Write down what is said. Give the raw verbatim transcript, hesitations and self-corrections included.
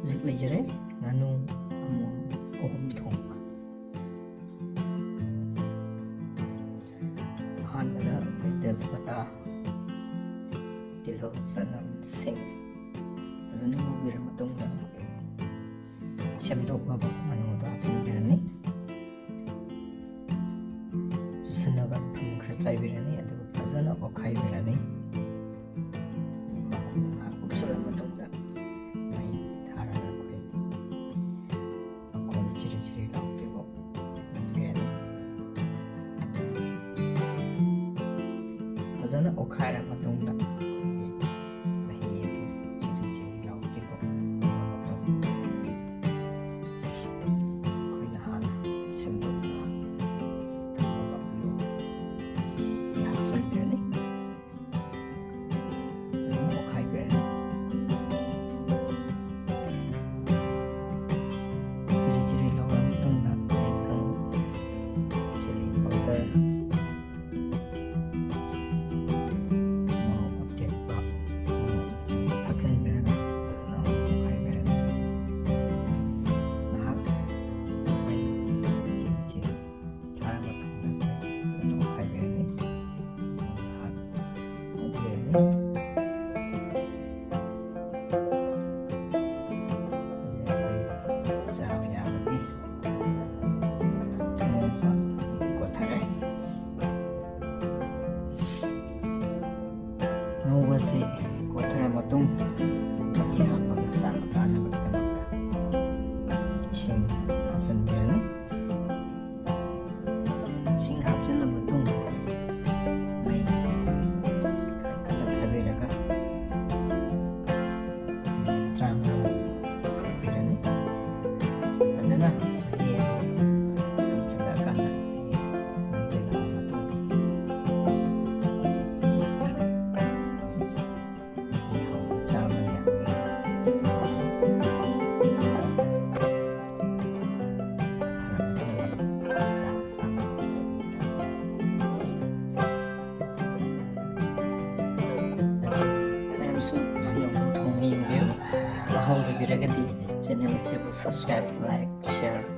ꯍꯧꯖꯤꯛ ꯂꯩꯖꯔꯦ ꯉꯥꯅꯨ ꯑꯃꯣꯝ ꯑꯍꯨꯝ ꯊꯣꯡꯕ꯫ ꯑꯍꯥꯟꯕꯗ ꯑꯩꯈꯣꯏ ꯇꯦꯖꯄꯇꯥ, ꯇꯤꯜꯍꯧ, ꯆꯅꯝ, ꯁꯤꯡ ꯐꯖꯅ ꯉꯧꯕꯤꯔ ꯃꯇꯨꯡꯗ ꯑꯩꯈꯣꯏ ꯁꯦꯝꯗꯣꯛꯂꯕ ꯉꯥꯅꯨꯗꯣ ꯍꯥꯞꯆꯤꯟꯕꯤꯔꯅꯤ꯫ ꯆꯨꯁꯟꯅꯕ ꯊꯨꯝ ꯈꯔ ꯆꯥꯏꯕꯤꯔꯅꯤ, ꯑꯗꯨꯒ ꯐꯖꯅ ꯑꯣꯠꯈꯥꯏꯕꯤꯔꯅꯤ꯫ ꯃꯈꯨꯝ ꯉꯥꯏꯍꯥꯛ ꯀꯨꯞꯁꯜꯂ ꯃꯇꯨꯡꯗ ꯃꯩ ꯊꯥꯔꯒ ꯑꯩꯈꯣꯏ ꯃꯈꯣꯟ ꯆꯤꯔꯤ ꯆꯤꯔꯤ ꯂꯥꯎꯗ꯭ꯔꯤꯐꯥꯎ ꯉꯧꯕꯤꯔꯅꯤ꯫ ꯐꯖꯅ ꯑꯣꯠꯈꯥꯏꯔ ꯃꯇꯨꯡꯗ ꯑꯩꯈꯣꯏꯒꯤ ꯃꯍꯤ ꯑꯗꯨ ꯆꯤꯔꯤ ꯆꯤꯔꯤ ꯂꯥꯎꯗ꯭ꯔꯤꯐꯥꯎ ꯉꯧꯔ ꯃꯇꯨꯡ ꯑꯩꯈꯣꯏꯅ ꯍꯥꯟꯅ ꯁꯦꯝꯗꯣꯛꯇꯨꯅ ꯊꯝꯃꯕ ꯑꯂꯨ ꯁꯤ ꯍꯥꯞꯆꯤꯟꯕꯤꯔꯅꯤ꯫ ꯐꯖꯅ ꯑꯣꯠꯈꯥꯏꯕꯤꯔꯅꯤ꯫ ꯆꯤꯔꯤ ꯆꯤꯔꯤ ꯂꯧꯔ ꯃꯇꯨꯡꯗ ꯑꯩꯅ chilli powder, ꯃꯣꯔꯣꯛ ꯑꯇꯦꯛꯄ, ꯃꯣꯔꯣꯛ ꯑꯇꯦꯛꯄ ꯊꯥꯛꯆꯤꯟꯕꯤꯔꯒ ꯐꯖꯅ ꯑꯃꯨꯛ ꯑꯣꯠꯈꯥꯏꯕꯤꯔꯅꯤ꯫ ꯉꯥꯏꯍꯥꯛ ꯆꯤꯔꯤ ꯆꯤꯔꯤ ꯊꯥꯔ ꯃꯇꯨꯡꯗ ꯑꯩꯈꯣꯏ ꯐꯖꯅ ꯑꯣꯠꯈꯥꯏꯕꯤꯔꯅꯤ꯫ ꯉꯥꯏꯍꯥꯛ ꯑꯣꯠꯄꯤꯔꯅꯤ꯫ ꯍꯧꯖꯤꯛ ꯑꯩꯈꯣꯏ ꯆꯥꯕ ꯌꯥꯕꯒꯤ ꯃꯑꯣꯡꯗ ꯀꯣꯠꯊꯔꯦ꯫ ꯑꯉꯧꯕꯁꯤ ꯀꯣꯠꯊꯔ ꯃꯇꯨꯡ ꯃꯍꯤ ꯍꯥꯞꯄꯒ ꯆꯥꯛ ꯆꯥꯅꯕꯒꯤꯗꯃꯛꯇ ꯏꯁꯤꯡ ꯍꯥꯞꯆꯤꯟꯕꯤꯔꯅꯤ꯫ ꯏꯁꯤꯡ ꯍꯥꯞꯆꯤꯜꯂ ꯃꯇꯨꯡ ꯃꯩ ꯈꯔ ꯀꯟꯅ ꯊꯥꯕꯤꯔꯒ ꯃꯤꯅꯤꯠ ꯇꯔꯥꯃꯉꯥ ꯐꯨꯠꯄꯤꯔꯅꯤ꯫ ꯐꯖꯅ ꯃꯍꯤ ꯑꯗꯨ ꯀꯪꯁꯤꯜꯂꯛꯑꯀꯥꯟꯗ ꯃꯍꯤ ꯃꯨꯟꯖꯤꯜꯂꯛꯑ ꯃꯇꯨꯡ ꯃꯍꯤ ꯍꯧꯕ ꯆꯥꯕ ꯌꯥꯕꯒꯤ stage ꯇꯨ ꯌꯧꯔꯦ꯫ ꯃꯁꯤ ꯃꯌꯥꯝꯁꯨ ꯑꯁꯨꯝꯅ ꯑꯃꯨꯛꯇꯪ ꯊꯣꯡꯉ ꯌꯦꯡꯕꯤꯌꯨ꯫ ꯃꯍꯥꯎ ꯂꯩꯕꯤꯔꯒꯗꯤ ꯆꯦꯅꯦꯜ ꯑꯁꯤꯕꯨ subscribe, like, share